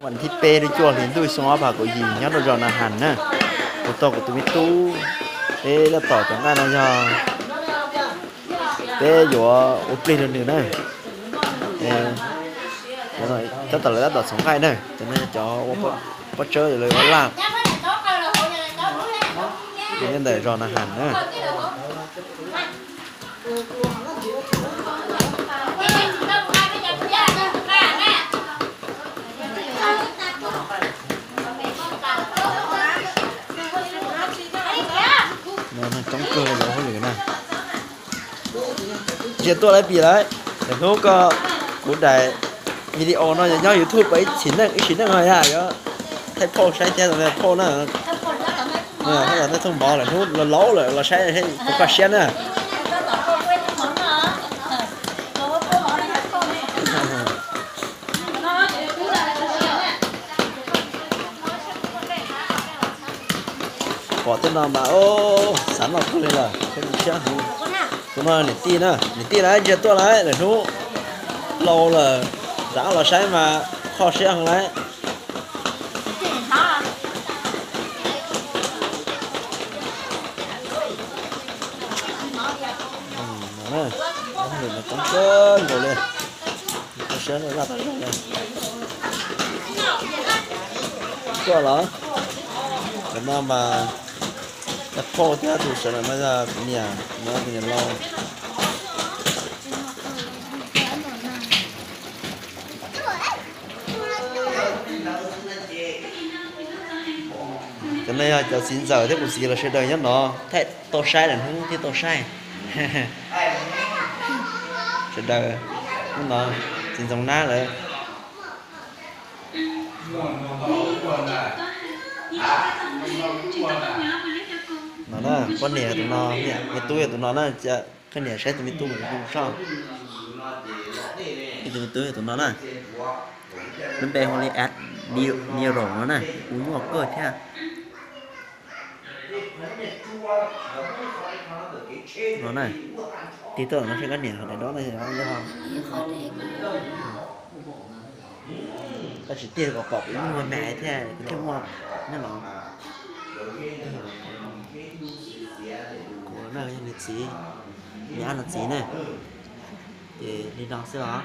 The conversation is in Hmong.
Vas thib peb lub cuaj hli ntuj xyoo ob phav kaum yim nyob rau zos Na Has na. Kuv tau kuv tus me tub, peb laj tom cov nqaij no yog peb yuav ua plig rau nws na. Tab tom lawv tab tom txhoov nqaij na, cov no yog cov ua pob tsawb lawv ua laj. Ces nyob ntawm zos Na Has na. Coob kawg lawv hauj lwm na. Ntsia tuaj lawm pim lawm, lawm hnub ko kuv daim video no yog nyob YouTube ib txhis neej ib sim neej no yog yuav thaij phauj saib thiab, phauj na, thaij thooj mov lawm hnub los laus lawm los saib tus koj siab na. Pom tej no mas xav noj kawg li lawm, siab heev. Tus no niam tij na, niam tij lawv ntsia tuaj lawm, lawm hnub laus lawm, rov los saib mas kho siab heev lawm. Coob kawg nkaus li, kho siab zaj tau zoo li. Tuaj los, cov no mas yog phauj thiab, tus sawv ntawm no yog kuv niam, no kuv niam laus. Cov no yog cov txiv ntxawm thiab kuv txiv lawv sawv daws nyob no, thaij tau saib lawm hnub thiab tau saib. Sawv daws, hnub no txiv ntxoov nab lawm. No na, poj niam tus no, me tub yog tus no na, koj niam saib tus me tub mas zoo soj. Tus me tub yog tus no na, lub npe hu li Ad Niro no na, ua nyuaj kawg thiab. No na, tig tuaj no seb koj niam daim dob no yog, tab sis tig kom pom kuv muag me thiab kuv thiaj muaj nyob no. Kuv no yog nws txiv, nws ab no txiv na. Ces li no xwb os.